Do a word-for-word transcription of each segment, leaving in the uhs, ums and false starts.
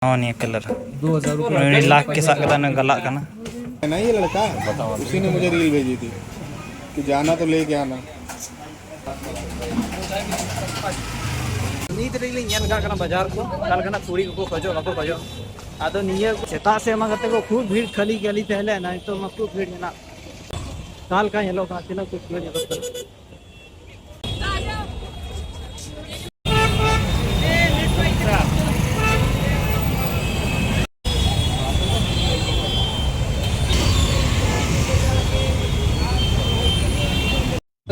ᱦᱚᱸ, ᱱᱤᱭᱟᱹ ᱠᱟᱞᱟᱨ᱾ ᱩᱱᱤ ᱞᱟᱠᱷ ᱠᱮ ᱥᱟᱵ ᱠᱟᱛᱮ ᱚᱱᱮ ᱜᱟᱞᱟᱜ ᱠᱟᱱᱟ᱾ है ना ये लड़का? उसी ने मुझे रील भेजी थी कि जाना तो लेके आना। ᱱᱤᱛ ᱨᱮᱞᱤᱧ ᱧᱮᱞ ᱠᱟᱜ ᱠᱟᱱᱟ ᱵᱟᱡᱟᱨ ᱠᱚ, ᱚᱠᱟ ᱞᱮᱠᱟᱱᱟᱜ ᱠᱩᱲᱤ ᱠᱚᱠᱚ ᱠᱷᱚᱡᱚᱜ, ᱵᱟᱠᱚ ᱠᱷᱚᱡᱚᱜ᱾ ᱟᱫᱚ ᱱᱤᱭᱟᱹ ᱥᱮᱛᱟᱜ ᱥᱮᱫ ᱢᱟ ᱜᱟᱛᱮ ᱠᱚ ᱠᱷᱩᱵ ᱵᱷᱤᱲ, ᱠᱷᱟᱹᱞᱤ ᱠᱷᱟᱹᱞᱤ ᱛᱟᱦᱮᱸ ᱞᱮᱱᱟ, ᱱᱤᱛᱚᱜ ᱢᱟ ᱠᱷᱩᱵ ᱵᱷᱤᱲ ᱢᱮᱱᱟᱜ᱾ ᱚᱠᱟ ᱞᱮᱠᱟ ᱧᱮᱞᱚᱜ ᱠᱟᱱᱟ, ᱛᱤᱱᱟᱹᱜ ᱠᱚ ᱧᱮᱞᱚᱜ ᱠᱟᱱᱟ᱾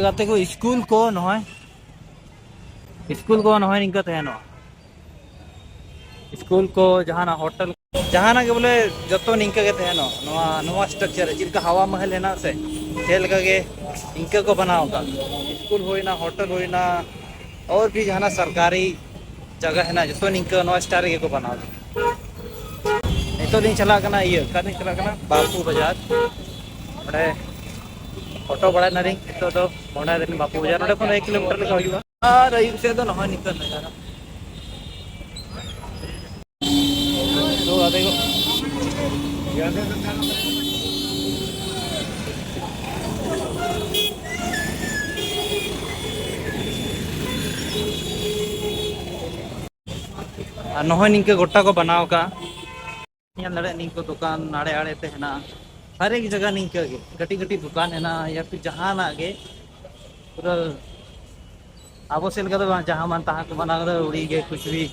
ᱜᱟᱛᱮ ᱠᱚ, ᱥᱠᱩᱞ ᱠᱚ ᱱᱚᱜᱼᱚᱭ, ᱥᱠᱩᱞ ᱠᱚ ᱱᱚᱜᱼᱚᱭ ᱱᱤᱝᱠᱟᱹ ᱛᱟᱦᱮᱱᱚᱜᱼᱟ᱾ ᱥᱠᱩᱞ ᱠᱚ, ᱡᱟᱦᱟᱱᱟᱜ ᱦᱳᱴᱮᱞ, ᱡᱟᱦᱟᱱᱟᱜ ᱜᱮ ᱵᱚᱞᱮ, ᱡᱚᱛᱚ ᱱᱤᱝᱠᱟᱹ ᱜᱮ ᱛᱟᱦᱮᱱᱚᱜ᱾ ᱱᱚᱣᱟ, ᱱᱚᱣᱟ ᱥᱴᱨᱟᱠᱪᱟᱨ ᱨᱮ ᱪᱮᱫ ᱞᱮᱠᱟ ᱦᱟᱣᱟ ᱢᱟᱦᱟᱞ ᱦᱮᱱᱟᱜ ᱥᱮ, ᱪᱮᱫ ᱞᱮᱠᱟ ᱜᱮ ᱤᱱᱠᱟᱹ ᱠᱚ ᱵᱮᱱᱟᱣ ᱟᱠᱟᱫ᱾ ᱥᱠᱩᱞ ᱦᱩᱭᱱᱟ, ᱦᱳᱴᱮᱞ ᱦᱩᱭᱱᱟ, ᱟᱨ ᱵᱷᱤ ᱡᱟᱦᱟᱱᱟᱜ ᱥᱚᱨᱠᱟᱨᱤ ᱡᱟᱭᱜᱟ ᱦᱮᱱᱟᱜ, ᱡᱚᱛᱚ ᱱᱤᱝᱠᱟᱹ ᱱᱚᱣᱟ ᱥᱴᱟᱭᱤᱞ ᱨᱮᱜᱮ ᱠᱚ ᱵᱮᱱᱟᱣ ᱟᱠᱟᱫ᱾ ᱱᱤᱛᱚᱜ ᱫᱚᱧ ᱪᱟᱞᱟᱜ ᱠᱟᱱᱟ ᱤᱭᱟᱹ, ᱚᱠᱟᱛᱤᱧ ᱪᱟᱞᱟᱜ ᱠᱟᱱᱟ? ᱵᱟᱯᱩ ᱵᱟᱡᱟᱨ᱾ ᱚᱸᱰᱮ ᱚᱴᱳ ᱵᱟᱲᱟᱭ ᱱᱟᱞᱤᱧ᱾ ᱱᱤᱛᱚᱜ ᱫᱚ ᱢᱚᱱᱮ ᱫᱟᱞᱤᱧ ᱵᱟᱯᱩ ᱵᱟᱡᱟᱨ, ᱱᱚᱸᱰᱮ ᱠᱷᱚᱱ ᱫᱚ ᱮᱠ ᱠᱤᱞᱳᱢᱤᱴᱟᱨ ᱞᱮᱠᱟ ᱦᱩᱭᱩᱜᱼᱟ᱾ ᱟᱨ ᱟᱹᱭᱩᱵ ᱥᱮᱫ ᱫᱚ ᱱᱚᱜᱼᱚᱭ ᱱᱤᱝᱠᱟᱹ ᱱᱟᱡᱟᱨᱟ᱾ ᱛᱚ ᱜᱟᱛᱮ ᱠᱚ, ᱟᱨ ᱱᱚᱜᱼᱚᱭ ᱱᱤᱝᱠᱟᱹ ᱜᱚᱴᱟ ᱠᱚ ᱵᱮᱱᱟᱣ ᱟᱠᱟᱫᱼᱟ᱾ ᱧᱮᱞ ᱫᱟᱲᱮᱭᱟᱜᱼᱟ, ᱱᱤᱝᱠᱟᱹ ᱫᱚᱠᱟᱱ ᱟᱲᱮ ᱟᱲᱮ ᱛᱮ ᱦᱮᱱᱟᱜᱼᱟ᱾ ᱦᱟᱨ ᱮᱠ ᱡᱟᱭᱜᱟ ᱱᱤᱝᱠᱟᱹ ᱜᱮ, ᱠᱟᱹᱴᱤᱡ ᱠᱟᱹᱴᱤᱡ ᱫᱚᱠᱟᱱ ᱦᱮᱱᱟᱜᱼᱟ, ᱭᱟ ᱯᱷᱤᱨ ᱡᱟᱦᱟᱱᱟᱜ ᱜᱮ, ᱯᱩᱨᱟᱹ ᱟᱵᱚ ᱥᱮᱫ ᱞᱮᱠᱟ ᱫᱚ ᱵᱟᱝ, ᱡᱟᱦᱟᱸ ᱢᱟᱱ ᱛᱟᱦᱟᱸ ᱠᱚ ᱵᱮᱱᱟᱣ ᱠᱟᱫᱟ, ᱟᱹᱣᱲᱤ ᱜᱮ ᱠᱩᱪ ᱵᱷᱤ᱾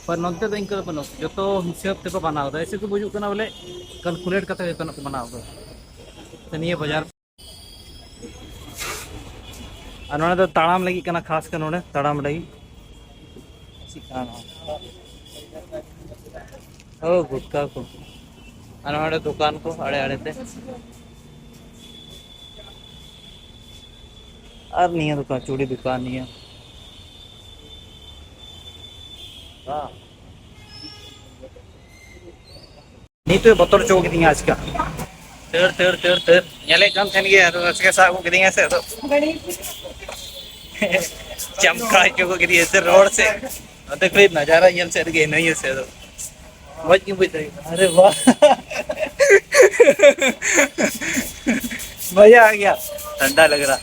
ᱯᱟᱨ ᱱᱚᱱᱛᱮ ᱫᱚ ᱤᱱᱠᱟᱹ ᱫᱚ ᱵᱟᱹᱱᱩᱜ, ᱡᱚᱛᱚ ᱦᱤᱥᱟᱹᱵ ᱛᱮᱠᱚ ᱵᱮᱱᱟᱣ ᱠᱟᱫᱟ, ᱮᱭᱥᱮ ᱠᱚ ᱵᱩᱡᱩᱜ ᱠᱟᱱᱟ ᱵᱚᱞᱮ ᱠᱟᱞᱠᱩᱞᱮᱴ ᱠᱟᱛᱮ ᱡᱚᱛᱚᱱᱟᱜ ᱠᱚ ᱵᱮᱱᱟᱣ ᱠᱟᱫᱟ᱾ ᱛᱚ ᱱᱤᱭᱟᱹ ᱵᱟᱡᱟᱨ ᱟᱨ ᱱᱚᱰᱮ ᱫᱚ ᱛᱟᱲᱟᱢ ᱞᱟᱹᱜᱤᱫ ᱠᱟᱱᱟ, ᱠᱷᱟᱥ ᱠᱟᱨ ᱱᱚᱰᱮ ᱛᱟᱲᱟᱢ ᱞᱟᱹᱜᱤᱫ᱾ ᱪᱮᱫ ᱠᱟᱱᱟ ᱱᱚᱣᱟ? ᱳ, ᱜᱩᱴᱠᱟ ᱠᱚ᱾ ᱟᱨ ᱱᱚᱰᱮ ᱫᱚᱠᱟᱱ ᱠᱚ ᱟᱲᱮ ᱟᱲᱮ ᱛᱮ᱾ ᱟᱨ ᱱᱤᱭᱟᱹ ᱫᱚᱠᱟᱱ, ᱪᱩᱲᱤ ᱫᱚᱠᱟᱱ ᱱᱤᱭᱟᱹ᱾ ᱱᱤᱛ ᱮ ᱵᱚᱛᱚᱨ ᱦᱚᱪᱚ ᱠᱤᱫᱤᱧᱟ ᱟᱪᱠᱟ᱾ ᱫᱟᱹᱲ, ᱫᱟᱹᱲ, ᱫᱟᱹᱲ, ᱫᱟᱹᱲ᱾ ᱧᱮᱞᱮᱫ ᱠᱟᱱ ᱛᱟᱦᱮᱱ ᱜᱮᱭᱟ, ᱟᱫᱚ ᱟᱪᱠᱟ ᱥᱟᱵ ᱟᱹᱜᱩ ᱠᱤᱫᱤᱧᱟ ᱥᱮ, ᱟᱫᱚ ᱪᱟᱢᱠᱟ ᱦᱚᱪᱚ ᱠᱚ ᱠᱤᱫᱤᱧᱟ ᱥᱮ ᱨᱚᱲ ᱥᱮ᱾ ᱱᱚᱛᱮ ᱠᱷᱚᱡ ᱱᱟᱡᱟᱨᱟ ᱧᱮᱞ ᱥᱮᱫ ᱨᱮᱜᱮ ᱦᱤᱱᱟᱹᱧᱟ ᱥᱮ, ᱟᱫᱚ᱾ ᱢᱚᱡᱽ ᱜᱮ ᱵᱩᱡᱷᱟᱹᱣ ᱠᱟᱱᱟ᱾ ᱟᱨᱮ ᱵᱟᱦ᱾ ᱢᱟᱡᱟ ᱟ ᱜᱮᱭᱟ᱾ ᱴᱷᱟᱱᱰᱟ ᱞᱟᱜ ᱨᱟᱦᱟ᱾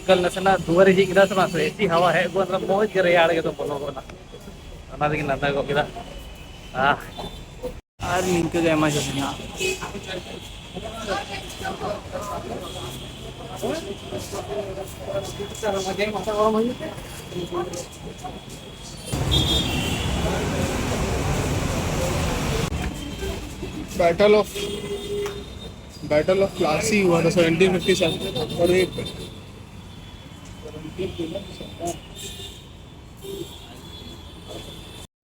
ᱠᱟᱞ ᱱᱟᱥᱮᱱᱟᱜ ᱫᱩᱣᱟᱹᱨ ᱡᱷᱤᱡ ᱠᱮᱫᱟ ᱥᱮ ᱵᱟᱝ, ᱮᱥᱤ ᱦᱟᱣᱟ ᱦᱮᱡ ᱜᱚᱫ ᱮᱱᱟ, ᱢᱚᱡᱽ ᱜᱮ ᱨᱮᱭᱟᱲ ᱜᱮ ᱫᱚ ᱵᱚᱞᱚ ᱜᱚᱫ ᱮᱱᱟ᱾ ᱚᱱᱟ ᱛᱮᱜᱮ ᱞᱟᱸᱫᱟ ᱜᱚᱫ ᱠᱮᱫᱟ᱾ ᱟᱦ᱾ ᱟᱨ ᱱᱤᱝᱠᱟᱹ ᱜᱮ ᱟᱭᱢᱟ ᱡᱷᱟᱹᱞ ᱢᱮᱱᱟᱜᱼᱟ᱾ Battle of, battle of Plassey हुआ था सेवनटीन फिफ्टी सेवन। और एक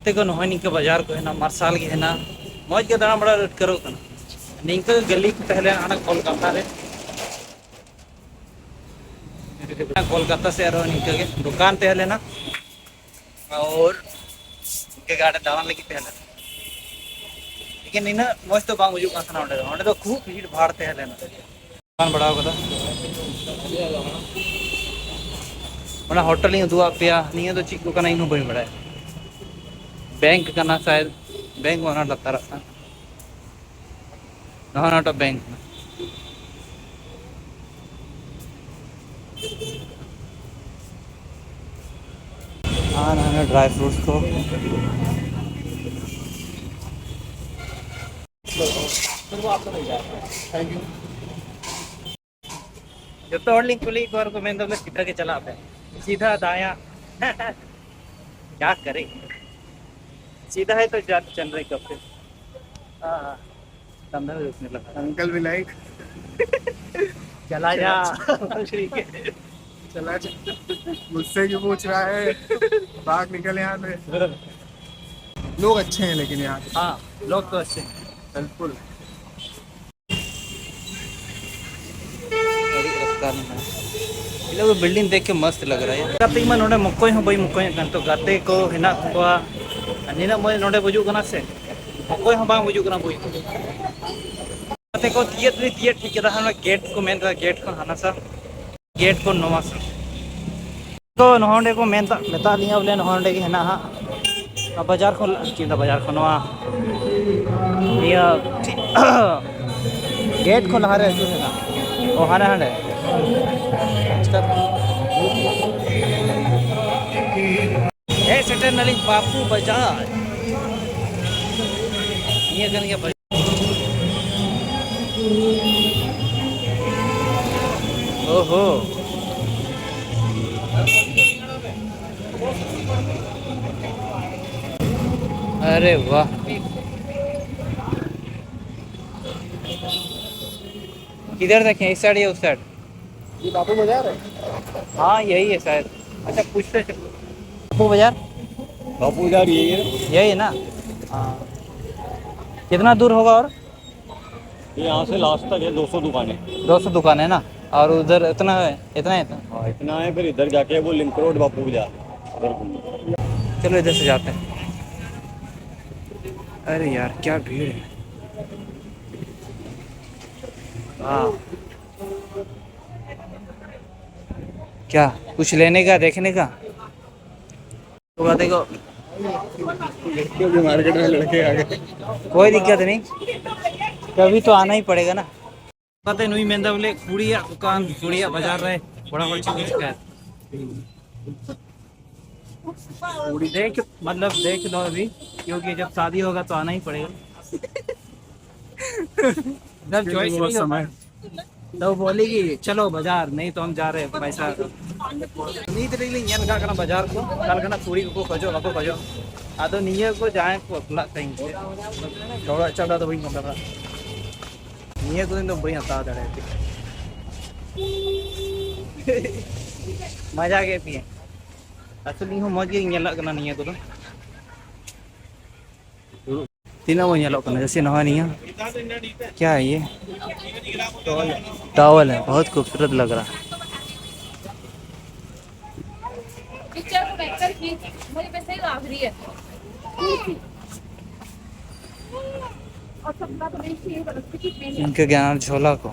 ᱛᱮ ᱠᱚ ᱱᱚᱜᱼᱚᱭ ᱱᱤᱝᱠᱟᱹ ᱵᱟᱡᱟᱨ ᱠᱚ ᱦᱮᱱᱟᱜᱼᱟ, ᱢᱟᱨᱥᱟᱞ ᱜᱮ ᱦᱮᱱᱟᱜᱼᱟ, ᱢᱚᱡᱽ ᱜᱮ ᱫᱟᱬᱟ ᱵᱟᱲᱟ ᱟᱹᱴᱠᱟᱹᱨᱚᱜ ᱠᱟᱱᱟ᱾ ᱱᱤᱝᱠᱟᱹ ᱜᱟᱹᱞᱤ ᱠᱚ ᱛᱟᱦᱮᱸ ᱞᱮᱱᱟ ᱦᱟᱱᱟ ᱠᱳᱞᱠᱟᱛᱟ ᱨᱮ, ᱠᱳᱞᱠᱟᱛᱟ ᱥᱮᱫ ᱟᱨᱦᱚᱸ ᱱᱤᱝᱠᱟᱹ ᱜᱮ ᱫᱚᱠᱟᱱ ᱛᱟᱦᱮᱸ ᱞᱮᱱᱟ, ᱟᱨ ᱤᱱᱠᱟᱹ ᱜᱮ ᱦᱟᱸᱰᱮ ᱫᱟᱬᱟᱱ ᱞᱟᱹᱜᱤᱫ ᱛᱟᱦᱮᱸ ᱞᱮᱱᱟ᱾ ᱞᱮᱠᱤᱱ ᱱᱤᱱᱟᱹᱜ ᱢᱚᱡᱽ ᱫᱚ ᱵᱟᱝ ᱵᱩᱡᱩᱜ ᱠᱟᱱ ᱛᱟᱦᱮᱱᱟ ᱚᱸᱰᱮ ᱫᱚ, ᱚᱸᱰᱮ ᱫᱚ ᱠᱷᱩᱵ ᱵᱷᱤᱲ ᱵᱷᱟᱲ ᱛᱟᱦᱮᱸ ᱞᱮᱱᱟ᱾ ᱫᱚᱠᱟᱱ ᱵᱟᱲᱟᱣ ᱠᱟᱫᱟ᱾ ᱚᱱᱟ ᱦᱳᱴᱮᱞ ᱤᱧ ᱩᱫᱩᱜ ᱟᱫ ᱯᱮᱭᱟ, ᱱᱤᱭᱟᱹ ᱫᱚ ᱪᱮᱫ ᱠᱚ ᱠᱟᱱᱟ ᱤᱧ ᱦᱚᱸ ᱵᱟᱹᱧ ᱵᱟᱲᱟᱭᱟ᱾ ᱵᱮᱝᱠ ᱠᱟᱱᱟ ᱥᱟᱭᱮᱫ, ᱵᱮᱝᱠ ᱚᱱᱟ ᱞᱟᱛᱟᱨᱟᱜ ᱠᱟᱱᱟ᱾ ᱱᱚᱜᱼᱚ ᱱᱚᱣᱟᱴᱟᱜ ᱵᱮᱝᱠ ᱠᱟᱱᱟ᱾ ᱟᱨ ᱦᱟᱱᱟ ᱰᱨᱟᱭ ᱯᱷᱨᱩᱴᱥ ᱠᱚ᱾ ᱡᱚᱛᱚ ᱦᱚᱲ ᱞᱤᱧ ᱠᱩᱞᱤᱭᱮᱫ ᱠᱚᱣᱟ ᱟᱨ ᱠᱚ ᱢᱮᱱᱫᱟ, "ᱵᱚᱞᱮ ᱥᱤᱫᱷᱟ ᱜᱮ ᱪᱟᱞᱟᱜ ᱯᱮ, ᱥᱤᱫᱷᱟ ᱫᱟᱭᱟ।" क्या करे, सीधा है तो जा, चल रहे कब से। हाँ, हाँ। अंकल भी लाइक। चला जा। ठीक है। चला जा। मुझसे क्यों पूछ रहा है? भाग निकल यहाँ से। लोग अच्छे हैं लेकिन यहाँ के। हाँ, लोग तो अच्छे हैं। बिल्कुल। ᱟᱹᱰᱤ ᱨᱟᱹᱥᱠᱟᱹ ᱢᱮᱱᱟᱜᱼᱟ᱾ ये लोग बिल्डिंग देख के मस्त लग रहा है। ᱜᱟᱛᱮ ᱤᱧ ᱢᱟ ᱱᱚᱰᱮ ᱢᱚᱠᱚᱭ ᱦᱚᱸ ᱵᱟᱹᱧ ᱢᱚᱠᱚᱭᱚᱜ ᱠᱟᱱ, ᱛᱚ ᱜᱟᱛᱮ ᱠᱚ ᱦᱮᱱᱟᱜ ᱠᱚᱣᱟ᱾ ᱟᱨ ᱱᱤᱱᱟᱹᱜ ᱢᱚᱡᱽ ᱱᱚᱰᱮ ᱵᱩᱡᱩᱜ ᱠᱟᱱᱟ ᱥᱮ, ᱢᱚᱠᱚᱭ ᱦᱚᱸ ᱵᱟᱝ ᱵᱩᱡᱩᱜ ᱠᱟᱱᱟ ᱵᱩᱡ᱾ ᱜᱟᱛᱮ ᱠᱚ ᱛᱤᱭᱟᱹᱜ ᱨᱮ ᱛᱤᱭᱟᱹᱜ ᱴᱷᱤᱠ ᱠᱮᱫᱟ, ᱦᱟᱱᱟ ᱜᱮᱴ ᱠᱚ ᱢᱮᱱ ᱮᱫᱟ, ᱜᱮᱴ ᱠᱷᱚᱱ ᱦᱟᱱᱟ ᱥᱟ, ᱜᱮᱴ ᱠᱷᱚᱱ ᱱᱚᱣᱟ ᱥᱟ᱾ ᱛᱚ ᱱᱚᱰᱮ ᱠᱚ ᱢᱮᱱ ᱢᱮᱛᱟᱜ ᱞᱤᱧᱟ ᱵᱚᱞᱮ ᱱᱚᱰᱮ ᱜᱮ ᱦᱮᱱᱟᱜᱼᱟ ᱦᱟᱸᱜ᱾ ᱵᱟᱡᱟᱨ ᱠᱷᱚᱱ, ᱪᱮᱫ ᱞᱮᱠᱟ ᱵᱟᱡᱟᱨ ᱠᱷᱚᱱ, ᱱᱚᱣᱟ ᱤᱭᱟᱹ ᱜᱮᱴ ᱠᱷᱚᱱ ᱞᱟᱦᱟᱨᱮ ᱟᱹᱪᱩᱨ ᱢᱮᱱᱟᱜᱼᱟ᱾ ᱚ, ᱦᱟᱸᱰᱮ, ᱦᱟᱸᱰᱮ᱾ ᱦᱮᱡ ᱥᱮᱴᱮᱨ ᱱᱟᱞᱤᱧ ᱵᱟᱹᱵᱩ ᱵᱟᱡᱟᱨ᱾ ᱱᱤᱭᱟᱹ ᱠᱟᱱ ᱜᱮᱭᱟ ᱵᱟᱡᱟᱨ᱾ ᱳᱦᱳ᱾ अरे वाह। किधर देखें, इस साइड या उस साइड? ये बापू बाजार है। हाँ, यही है शायद। अच्छा, पूछते चलो। बापू बाजार? बापू बाजार यही है। यही है ना? हाँ। कितना दूर होगा और? ये यहाँ से लास्ट तक है, दो सौ दुकानें। दो सौ दुकान है ना? और उधर इतना है, इतना है, इतना? हाँ, इतना है, फिर इधर जाके वो लिंक रोड बापू बाजार, उधर घूमो। चलो, इधर से जाते हैं। अरे यार, क्या भीड़ है। हाँ। क्या कुछ लेने का, देखने का? तो देखो, क्योंकि मार्केट में लड़के आ गए। कोई दिक्कत नहीं, कभी तो आना ही पड़ेगा ना। ᱠᱟᱛᱮ ᱱᱩᱭ ᱢᱮᱱᱫᱟ ᱵᱚᱞᱮ ᱠᱩᱲᱤᱭᱟᱜ ᱫᱚᱠᱟᱱ, ᱠᱩᱲᱤᱭᱟᱜ ᱵᱟᱡᱟᱨ ᱨᱮ ᱠᱚᱲᱟ ᱦᱚᱲ ᱪᱮᱫ ᱠᱚ ᱪᱤᱠᱟᱹᱭᱟ? ᱠᱩᱲᱤ ᱫᱮᱠᱷ, मतलब देख लो अभी, क्योंकि जब शादी होगा तो आना ही पड़ेगा। जब चॉइस नहीं होगा। तो बोलेगी चलो बाजार, नहीं तो हम जा रहे हैं पैसा। ᱱᱤᱛ ᱨᱮᱜᱮ ᱞᱤᱧ ᱧᱮᱞ ᱠᱟᱜ ᱠᱟᱱᱟ ᱵᱟᱡᱟᱨ ᱠᱚ, ᱚᱠᱟ ᱞᱮᱠᱟᱱᱟᱜ ᱠᱩᱲᱤ ᱠᱚᱠᱚ ᱠᱷᱚᱡᱚᱜ, ᱵᱟᱠᱚ ᱠᱷᱚᱡᱚᱜ᱾ ᱟᱫᱚ ᱱᱤᱭᱟᱹ ᱠᱚ ᱡᱟᱦᱟᱸᱭ ᱠᱚ ᱵᱟᱯᱞᱟᱜ ᱠᱟᱱ ᱜᱮᱭᱟ, ᱦᱚᱲᱟᱜ ᱪᱟᱸᱫᱟ ᱫᱚ ᱵᱟᱹᱧ ᱧᱮᱞ ᱠᱟᱫᱟ᱾ ᱱᱤᱭᱟᱹ ᱠᱚᱫᱚ ᱤᱧ ᱫᱚ ᱵᱟᱹᱧ ᱦᱟᱛᱟᱣ ᱫᱟᱲᱮᱭᱟᱜᱼᱟ᱾ ᱢᱟᱡᱟ ᱜᱮ ᱯᱤᱭᱟ᱾ ᱟᱥᱚᱞ ᱤᱧ ᱦᱚᱸ ᱢᱚᱡᱽ ᱜᱤᱧ ᱧᱮᱞᱚᱜ ᱠᱟᱱᱟ ᱱᱤᱭᱟᱹ ᱠᱚᱫᱚ᱾ ᱛᱤᱱᱟᱹᱜ ᱢᱚᱡᱽ ᱧᱮᱞᱚᱜ ᱠᱟᱱᱟ, ᱡᱮᱭᱥᱮ ᱱᱚᱜᱼᱚᱭ ᱱᱤᱭᱟᱹ᱾ क्या है ये? टॉवल है, बहुत खूबसूरत लग रहा है। पिक्चर को देखकर प्लीज, मुझे वैसे ही लाग रही है। और सबका तो देखिए, इनके ज्ञान झोला को।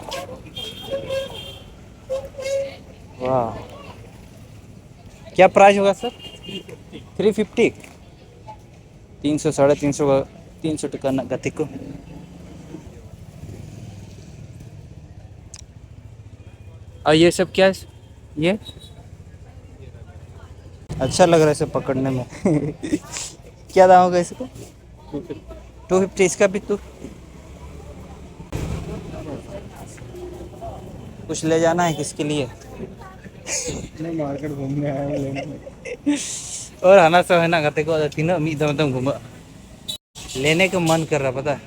वाह, क्या प्राइस होगा सर? Three fifty. ᱛᱤᱱ ᱥᱚ, ᱥᱟᱲᱮ ᱛᱤᱱ ᱥᱚ, ᱛᱤᱱ ᱥᱚ ᱴᱟᱠᱟ ᱨᱮᱱᱟᱜ ᱜᱟᱛᱮ ᱠᱚ᱾ और ये सब क्या है? ये अच्छा लग रहा है इसे पकड़ने में। क्या दाम होगा इसको? Two fifty. इसका भी टू। कुछ ले जाना है किसके लिए? नहीं, मार्केट घूमने आया हूँ लेने। और ᱦᱟᱱᱟ ᱥᱟᱶ ᱦᱮᱱᱟᱜ ᱜᱟᱛᱮ ᱠᱚ, ᱟᱫᱚ ᱛᱤᱱᱟᱹᱜ ᱢᱤᱫ ᱫᱚᱢ ᱫᱚᱢ ᱜᱷᱩᱢᱟᱹᱜ, लेने का मन कर रहा, पता है।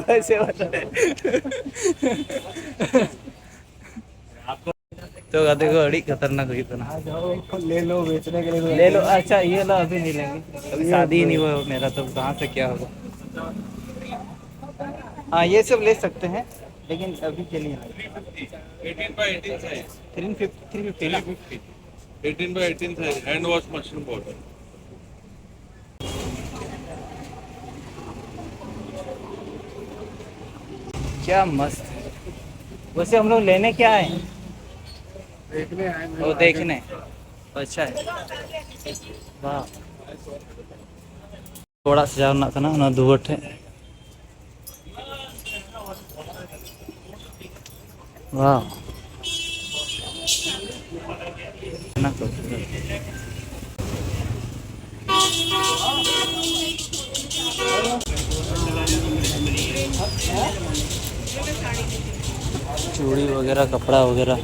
वैसे बता। तो गाते को अड़ी खतरनाक हुई था ना। ले लो, बेचने के लिए। ले लो। अच्छा, ये लो, अभी नहीं लेंगे, अभी शादी ही नहीं हुआ मेरा, तो कहाँ से क्या होगा। हाँ, ये सब ले सकते हैं, लेकिन अभी के लिए। Eighteen by eighteen size. Three fifty, three fifty ना। Eighteen by eighteen size, hand wash machine bottle. क्या मस्त है। वैसे हम लोग लेने क्या आए हैं? देखने आए हैं। वो देखने। अच्छा है। वाह। ᱚᱲᱟᱜ ᱥᱟᱡᱟᱣ ᱨᱮᱱᱟᱜ ᱠᱟᱱᱟ, ᱚᱱᱟ ᱫᱩᱣᱟᱹᱨ ᱴᱷᱮᱡ᱾ ᱣᱟᱣ᱾ ᱚᱱᱟ ᱠᱚ᱾ ᱪᱩᱲᱤ ᱵᱟᱜᱮᱨᱟ, ᱠᱟᱯᱲᱟ ᱵᱟᱜᱮᱨᱟ᱾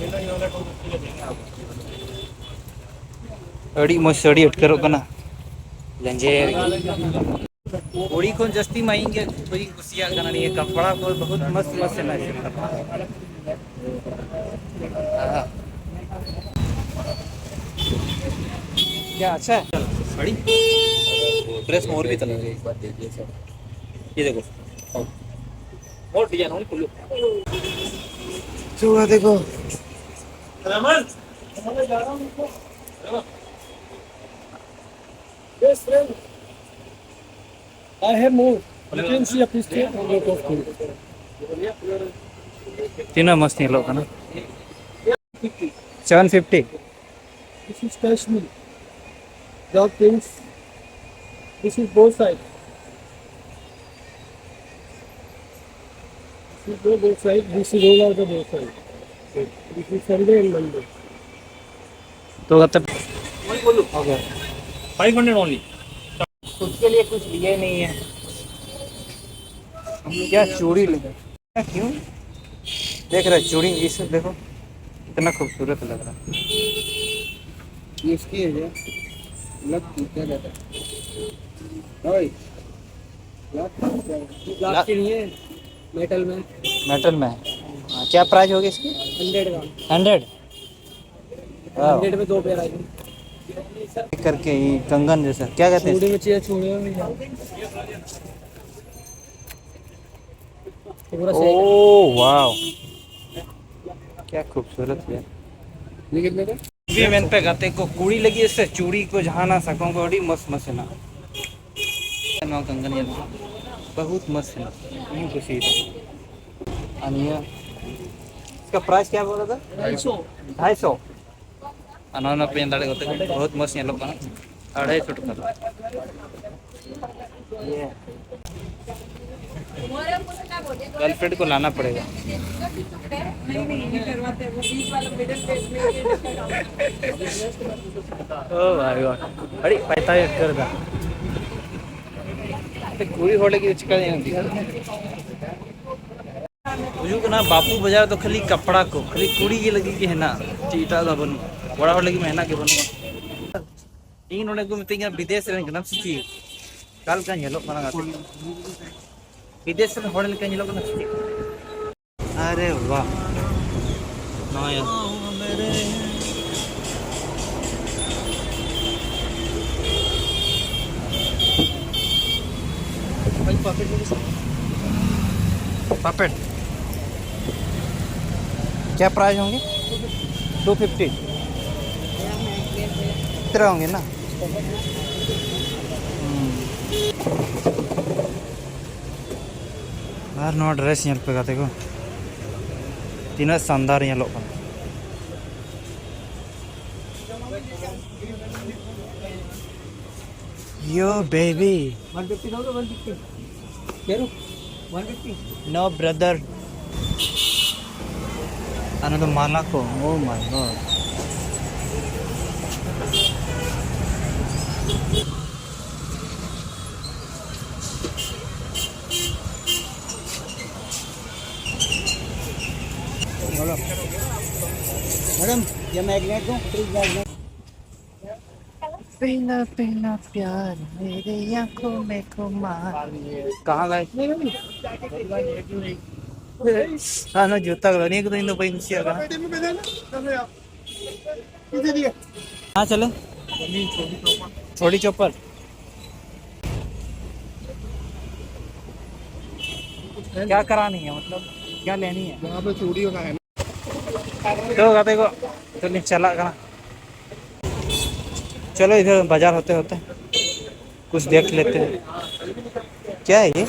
ᱟᱹᱰᱤ ᱢᱚᱡᱽ ᱥᱟᱹᱲᱤ ᱟᱴᱠᱟᱨᱚᱜ ᱠᱟᱱᱟ᱾ ᱞᱮᱸᱡᱮᱨ ᱜᱮ᱾ ᱠᱩᱲᱤ ᱠᱷᱚᱱ ᱡᱟᱹᱥᱛᱤ ᱢᱟ ᱤᱧ ᱜᱮ ᱠᱩᱥᱤᱭᱟᱜ ᱠᱟᱱᱟ ᱱᱤᱭᱟᱹ ᱠᱟᱯᱲᱟ ᱠᱚ, ᱵᱚᱦᱩᱛ ᱢᱚᱥᱛ ᱢᱚᱥᱛ ᱦᱮᱱᱟᱜᱼᱟ ᱱᱤᱭᱟᱹ ᱠᱟᱯᱲᱟ᱾ ᱦᱮᱸ᱾ क्या अच्छा है? साड़ी? ड्रेस में और भी कलर है, एक बार देखिए सर। ये देखो, और डिजाइन और खुले। चूड़ा देखो। रमन, मैं जा रहा हूँ। Yes, friend. I have more. You can see a picture of the top. ᱛᱤᱱᱟᱹᱜ ᱢᱚᱡᱽ ᱧᱮᱞᱚᱜ ᱠᱟᱱᱟ᱾ Seven fifty. This is Kashmir. Dog things. This is both side. This is both side. This is all are the both side. This is Sunday and Monday. तो कहते, okay, five hundred only. खुद के लिए कुछ लिए नहीं है। हम लोग क्या चूड़ी ले, क्यों देख रहे चूड़ी? इसे देखो, कितना खूबसूरत लग रहा है। ये इसकी है क्या? लग क्या कहता है? ओए, लग क्या है? प्लास्टिक नहीं है, मेटल में। मेटल में है। हाँ, क्या प्राइस होगी इसकी? हंड्रेड का। हंड्रेड। हंड्रेड में दो पेयर आएंगे। करके ये कंगन जैसा क्या कहते हैं? चूड़ी में चाहिए, चूड़ी में भी है। पूरा सेट है। ओ वाह, क्या खूबसूरत है। ये कितने का? ᱵᱤ ᱢᱮᱱ ᱯᱮ ᱜᱟᱛᱮ ᱠᱚ, ᱠᱩᱲᱤ ᱞᱟᱹᱜᱤᱫ ᱥᱮ ᱪᱩᱲᱤ ᱠᱚ ᱡᱟᱦᱟᱱᱟᱜ ᱥᱟᱠᱚᱢ ᱠᱚ ᱟᱹᱰᱤ ᱢᱚᱥᱛ ᱢᱚᱥᱛ ᱦᱮᱱᱟᱜᱼᱟ᱾ ᱱᱚᱣᱟ ᱠᱚᱝᱜᱚᱱ ᱧᱮᱞ ᱢᱮ, ᱵᱚᱦᱩᱛ ᱢᱚᱥᱛ ᱦᱮᱱᱟᱜᱼᱟ, ᱤᱧ ᱠᱩᱥᱤᱭᱟᱫᱟ᱾ ᱟᱨ ᱱᱤᱭᱟᱹ, इसका प्राइस क्या बोला था? ढाई सौ। ढाई सौ। ᱟᱨ ᱱᱚᱣᱟ ᱱᱚᱣᱟ ᱯᱮ ᱧᱮᱞ ᱫᱟᱲᱮᱭᱟᱜ ᱠᱟᱛᱮ ᱵᱚᱦᱩᱛ ᱢᱚᱥᱛ ᱧᱮᱞᱚᱜ ᱠᱟᱱᱟ, ᱟᱲᱟᱭ ᱥᱚ ᱴᱟᱠᱟ ᱫᱚ᱾ गर्लफ्रेंड को लाना पड़ेगा। ᱳ ᱢᱟᱭ ᱜᱚᱰ, ᱟᱹᱰᱤ ᱯᱟᱭᱛᱟ ᱟᱴᱠᱟᱨ ᱫᱟ᱾ ᱠᱩᱲᱤ ᱦᱚᱲ ᱞᱟᱹᱜᱤᱫ ᱪᱤᱠᱟ ᱧᱟᱢ ᱫᱤ? ᱦᱩᱭᱩᱜ ᱠᱟᱱᱟ ᱵᱟᱯᱩ ᱵᱟᱡᱟᱨ ᱫᱚ ᱠᱷᱟᱹᱞᱤ ᱠᱟᱯᱲᱟ ᱠᱚ, ᱠᱷᱟᱹᱞᱤ ᱠᱩᱲᱤ ᱜᱮ ᱞᱟᱹᱜᱤᱫ ᱜᱮ ᱦᱮᱱᱟᱜᱼᱟ, ᱪᱮᱫ ᱮᱴᱟᱜ ᱫᱚ ᱵᱟᱹᱱᱩᱜᱼᱟ, ᱠᱚᱲᱟ ᱦᱚᱲ ᱞᱟᱹᱜᱤᱫ ᱢᱟ ᱦᱮᱱᱟᱜ ᱜᱮ ᱵᱟᱹᱱᱩᱜᱼᱟ᱾ ᱤᱧ ᱱᱚᱰᱮ ᱠᱚ ᱢᱤᱛᱟᱹᱧ ᱠᱟᱱᱟ ᱵᱤᱫᱮᱥ ᱨᱮᱱ ᱠᱟᱱᱟᱢ ᱥᱮ ᱪᱮᱫ? ᱚᱠᱟ ᱞᱮᱠᱟ ᱧᱮᱞᱚᱜ ᱠᱟᱱᱟ ᱜᱟᱛᱮ? ᱵᱤᱫᱮᱥ ᱨᱮᱱ ᱦᱚᱲ ᱞᱮᱠᱟ ᱧᱮᱞᱚᱜ ᱠᱟᱱᱟ ᱥᱮ ᱪᱮᱫ? ᱟᱨᱮ ᱵᱟᱦ, ᱱᱚᱜᱼᱚᱭ᱾ पापड़, क्या प्राइस होंगे? Two fifty. इतने होंगे ना। हम्म। ᱟᱨ ᱱᱚᱣᱟ ᱰᱨᱮᱥ ᱧᱮᱞ ᱯᱮ ᱜᱟᱛᱮ ᱠᱚ, ᱛᱤᱱᱟᱹᱜ ᱥᱟᱱᱫᱟᱨ ᱧᱮᱞᱚᱜ ᱠᱟᱱᱟ᱾ Yo baby. वन फिफ्टी दो, वन फिफ्टी। कह रहे हो? One fifty. No brother. Ano to, mala ko. Oh my god. Madam, ये मैग्नेट दूँ, फ्रिज मैग्नेट। पहला पहला प्यार मेरे आंखों में खुमार. कहाँ गए? हाँ ना, जूता गला नहीं, एक तो इन दो भाई नीचे आ गया. हाँ, चले. छोटी चप्पल. क्या करानी है, मतलब क्या लेनी है? यहाँ पे चूड़ियों का है ना. तो कहते को तो नहीं चला करना. चलो, इधर बाजार होते होते कुछ देख लेते हैं. क्या है ये?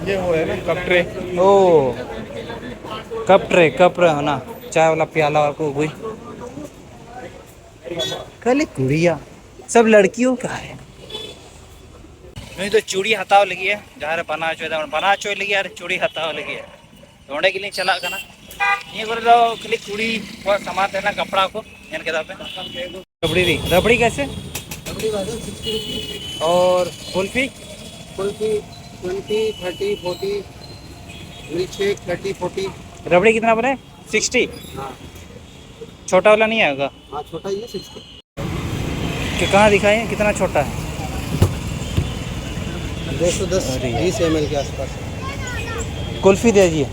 ये वो है ना, कप ट्रे. ओ, कप ट्रे, कप ट्रे है ना, चाय वाला प्याला और को कोई. खाली कुड़िया, सब लड़कियों का है. ᱱᱩᱭ ᱫᱚ ᱪᱩᱲᱤ ᱦᱟᱛᱟᱣ ᱞᱟᱹᱜᱤᱫ ᱮ, ᱡᱟᱦᱟᱸ ᱨᱮ ᱵᱟᱱᱟᱣ ᱦᱚᱪᱚᱭᱮᱫᱟ, ᱵᱟᱱᱟᱣ ᱦᱚᱪᱚᱭ ᱞᱟᱹᱜᱤᱫ ᱟᱨ ᱪᱩᱲᱤ ᱦᱟᱛᱟᱣ ᱞᱟᱹᱜᱤᱫ ᱮ. ᱛᱚ ᱚᱸᱰᱮ ᱜᱮᱞᱤᱧ ᱪᱟᱞᱟᱜ ᱠᱟᱱᱟ. ᱱᱤᱭᱟᱹ ᱠᱚᱨᱮ ᱫᱚ ᱠᱷᱟᱹᱞᱤ ᱠᱩᱲᱤ ᱠᱚᱣᱟᱜ ᱥᱟᱢᱟᱱ ᱛᱟᱦᱮᱱᱟ, ᱠᱟᱯᱲᱟ ᱠᱚ. ᱧᱮᱞ ᱠᱮᱫᱟ ᱯᱮ. रबड़ी भी, रबड़ी कैसे? रबड़ी भाई साहब, सिक्सटी रुपीज. और kulfi? Kulfi twenty, thirty, forty, milkshake thirty, forty. Rabri कितना बोले? सिक्सटी. हाँ. छोटा वाला नहीं आएगा? हाँ, छोटा ही है, सिक्सटी. कि कहाँ दिखाएं, कितना छोटा है? दो सौ दस, अरे यार. बीस एम एल के आसपास. कुल्फी दे दीजिए.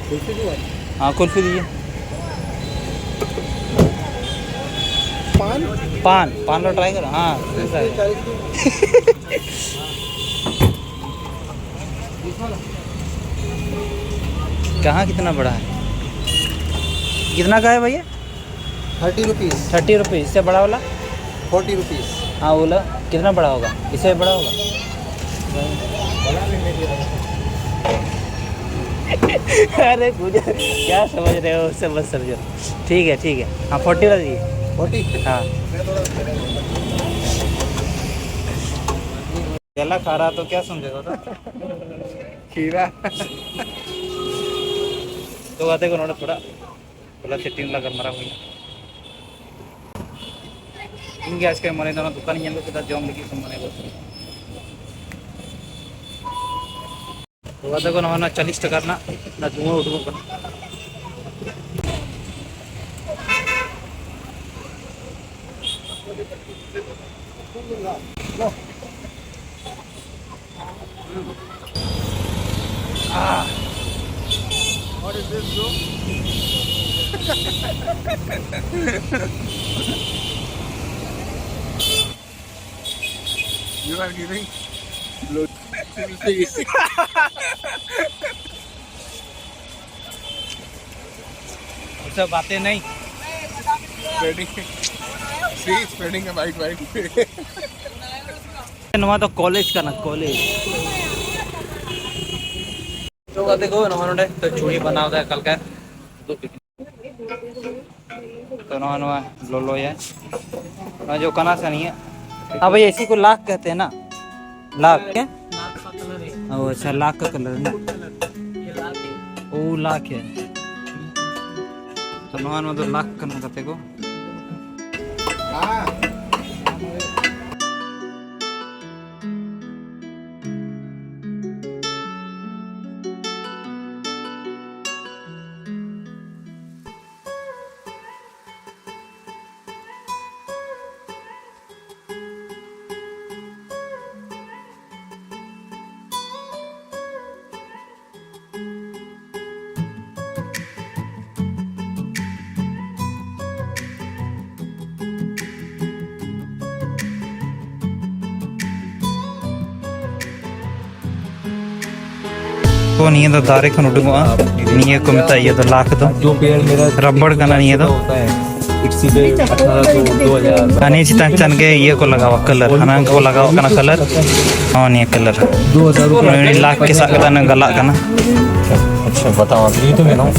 कुल्फी दो है. हाँ, कुल्फी दीजिए. पान? पान, पान लो, ट्राई करो. हाँ, ठीक है. चालीस की. कहाँ कितना बड़ा है? कितना का है भैया? Thirty rupees. Thirty rupees. इससे बड़ा वाला? Forty rupees. हाँ, वो वाला कितना बड़ा होगा? इससे बड़ा होगा? अरे मुझे क्या समझ रहे हो, उससे मत समझो. ठीक है, ठीक है. हाँ, फोर्टी वाला दीजिए. हाँ। केला खा रहा तो क्या समझेगा तो? खीरा। ᱛᱚ ᱜᱟᱛᱮ ᱠᱚ, ᱱᱚᱰᱮ ᱛᱷᱚᱲᱟ ᱴᱚᱞᱟ ᱥᱮᱴᱤᱝ ᱞᱟᱜᱟ ᱢᱟᱨᱟᱝ ᱦᱩᱭᱱᱟ᱾ ᱤᱧ ᱜᱮ ᱟᱡᱠᱮ ᱢᱚᱱᱮ ᱫᱚ ᱚᱱᱟ ᱫᱚᱠᱟᱱᱤᱧ ᱧᱮᱞ ᱜᱚᱫ ᱠᱮᱫᱟ, ᱡᱚᱢ ᱞᱟᱹᱜᱤᱫ ᱛᱮ ᱢᱚᱱᱮ ᱜᱚᱫ ᱠᱮᱫᱟ᱾ ᱛᱚ ᱜᱟᱛᱮ ᱠᱚ, ᱱᱚᱜᱼᱚᱭ ᱱᱚᱣᱟ ᱪᱚᱞᱞᱤᱥ ᱴᱟᱠᱟ ᱨᱮᱱᱟᱜ ᱚᱱᱟ ᱫᱷᱩᱣᱟᱹ ᱩᱰᱩᱠᱚᱜ ᱠᱟᱱᱟ᱾ You are giving blow. सब बातें नहीं। Spreading. See, spreading a bike, bike. ᱱᱚᱣᱟ ᱫᱚ ᱠᱚᱞᱮᱡᱽ ᱠᱟᱱᱟ, ᱠᱚᱞᱮᱡᱽ᱾ ᱛᱚ ᱜᱟᱛᱮ ᱠᱚ, ᱱᱚᱜᱼᱚᱭ ᱱᱚᱰᱮ ᱛᱚ ᱪᱩᱲᱤ ᱵᱮᱱᱟᱣ ᱫᱟ ᱮᱠᱟᱞ ᱜᱮ᱾ ᱛᱚ ᱱᱚᱣᱟ, ᱱᱚᱣᱟ ᱞᱚᱞᱚᱭᱟ᱾ ᱱᱚᱣᱟ ᱡᱚ ᱠᱟᱱᱟ ᱥᱮ ᱱᱤᱭᱟᱹ? हाँ भैया, इसी को लाख कहते हैं ना? लाख क्या? ओ अच्छा, लाख का कलर है ना? वो लाख है। ᱛᱚ ᱱᱚᱣᱟ, ᱱᱚᱣᱟ ᱫᱚ ᱞᱟᱠᱷ ᱠᱟᱱᱟ ᱜᱟᱛᱮ ᱠᱚ᱾ ᱛᱚ ᱱᱤᱭᱟᱹ ᱫᱚ ᱫᱟᱨᱮ ᱠᱷᱚᱱ ᱩᱰᱩᱠᱚᱜᱼᱟ᱾ ᱱᱤᱭᱟᱹ ᱠᱚ ᱢᱮᱛᱟᱜᱼᱟ, ᱤᱭᱟᱹ ᱫᱚ ᱞᱟᱠᱷ ᱫᱚ᱾ ᱨᱟᱵᱟᱨ ᱠᱟᱱᱟ ᱱᱤᱭᱟᱹ ᱫᱚ᱾ ᱟᱨ ᱱᱤᱭᱟᱹ ᱪᱮᱛᱟᱱ ᱪᱮᱛᱟᱱ ᱜᱮ ᱤᱭᱟᱹ ᱠᱚ ᱞᱟᱜᱟᱣᱟ, ᱠᱟᱞᱟᱨ᱾ ᱦᱟᱱᱟ ᱠᱚ ᱞᱟᱜᱟᱣ ᱠᱟᱱᱟ ᱠᱟᱞᱟᱨ᱾ ᱦᱚᱸ, ᱱᱤᱭᱟᱹ ᱠᱟᱞᱟᱨ᱾ ᱩᱱᱤ ᱞᱟᱠᱷ ᱜᱮ ᱥᱟᱵ ᱠᱟᱛᱮ ᱚᱱᱮ ᱜᱟᱞᱟᱜ ᱠᱟᱱᱟ᱾ ᱟᱪᱪᱷᱟ, ᱵᱟᱛᱟᱣ, ᱟᱯᱱᱤ ᱛᱚ ᱢᱮᱱᱟᱜ᱾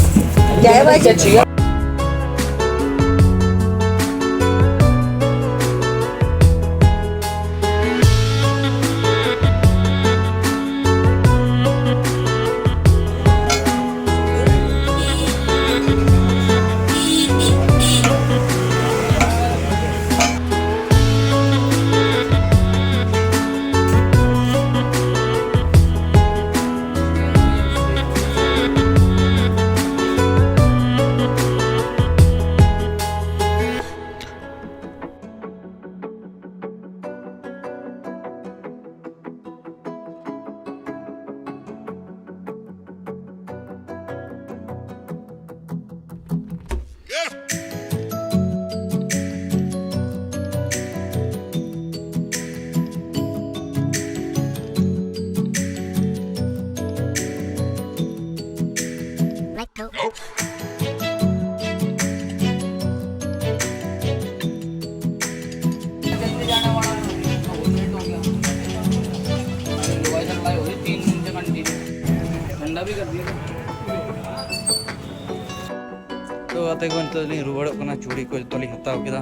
ᱜᱟᱛᱮ ᱠᱚ, ᱱᱤᱛᱚᱜ ᱞᱤᱧ ᱨᱩᱣᱟᱹᱲᱚᱜ ᱠᱟᱱᱟ᱾ ᱪᱩᱲᱤ ᱠᱚ ᱡᱚᱛᱚ ᱞᱤᱧ ᱦᱟᱛᱟᱣ ᱠᱮᱫᱟ᱾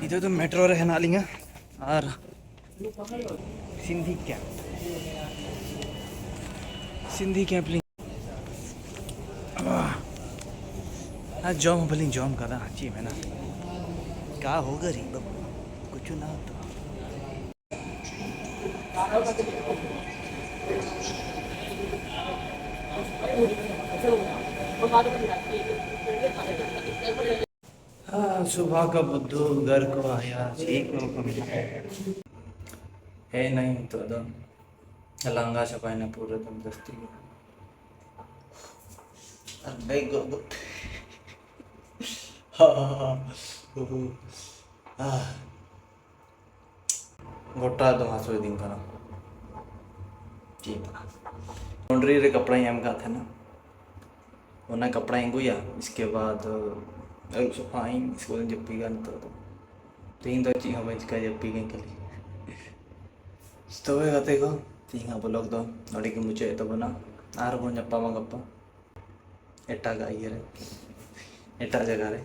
ᱱᱤᱛᱚᱜ ᱫᱚ ᱢᱮᱴᱨᱳ ᱨᱮ ᱦᱮᱱᱟᱜ ᱞᱤᱧᱟ ᱟᱨ ᱥᱤᱱᱫᱷᱤ ᱠᱮᱢᱯ, ᱥᱤᱱᱫᱷᱤ ᱠᱮᱢᱯ ᱞᱤᱧ ᱟᱨ ᱡᱚᱢ ᱦᱚᱸ ᱵᱟᱹᱞᱤᱧ ᱡᱚᱢ ᱠᱟᱫᱟ᱾ ᱪᱮᱫ ᱢᱮᱱᱟ, ᱠᱟ ᱦᱳᱜᱟ ᱨᱮ ᱵᱟᱹᱵᱩ, ᱠᱩᱪᱷᱩ ᱱᱟ ᱦᱳ ᱛᱚ᱾ ᱦᱮᱸ, ᱥᱩᱵᱷᱟ ᱠᱟ ᱵᱩᱫᱽᱫᱷᱩ ᱜᱷᱚᱨ ᱠᱚ ᱟᱭᱟ, ᱪᱮᱫ ᱠᱚ ᱠᱟᱹᱢᱤ᱾ ᱦᱮᱡ ᱱᱟᱹᱧ ᱱᱤᱛᱚᱜ ᱫᱚ, ᱞᱟᱸᱜᱟ ᱪᱟᱵᱟᱭᱮᱱᱟ ᱯᱩᱨᱟᱹ ᱮᱠᱫᱚᱢ ᱡᱟᱹᱥᱛᱤ ᱜᱮ᱾ ᱟᱨ ᱵᱮᱜᱽ ᱜᱚᱜ ᱜᱚᱜ ᱛᱮ᱾ ᱜᱚᱴᱟ ᱫᱚ ᱦᱟᱹᱥᱩ ᱤᱫᱤᱧ ᱠᱟᱱᱟ᱾ ᱪᱮᱫ ᱞᱟᱹᱩᱱᱰᱨᱤ ᱨᱮ ᱠᱟᱯᱲᱟᱧ ᱮᱢ ᱟᱠᱟᱫ ᱛᱟᱦᱮᱱᱟ, ᱚᱱᱟ ᱠᱟᱯᱲᱟᱧ ᱟᱹᱜᱩᱭᱟ, ᱤᱥᱠᱮ ᱵᱟᱫ ᱟᱹᱨᱩᱵ ᱥᱟᱯᱷᱟᱜ ᱟᱹᱧ, ᱤᱥᱠᱮ ᱵᱟᱫ ᱡᱟᱹᱯᱤᱫᱟ ᱱᱤᱛᱚᱜ ᱫᱚ᱾ ᱛᱮᱦᱮᱧ ᱫᱚ ᱪᱮᱫ ᱦᱚᱸ ᱵᱟᱹᱧ ᱪᱤᱠᱟᱹᱭᱟ, ᱡᱟᱹᱯᱤᱫᱟᱹᱧ ᱠᱷᱟᱹᱞᱤ᱾ ᱛᱚᱵᱮ ᱜᱟᱛᱮ ᱠᱚ, ᱛᱮᱦᱮᱧᱟᱜ ᱵᱞᱚᱜ ᱫᱚ ᱱᱚᱸᱰᱮ ᱜᱮ ᱢᱩᱪᱟᱹᱫ ᱛᱟᱵᱚᱱᱟ᱾ ᱟᱨᱦᱚᱸ ᱵᱚᱱ ᱧᱟᱯᱟᱢᱟ ᱜᱟᱯᱟ ᱮᱴᱟᱜᱟᱜ ᱤᱭᱟᱹ ᱨᱮ, ᱮᱴᱟᱜ ᱡᱟᱭᱜᱟ ᱨᱮ᱾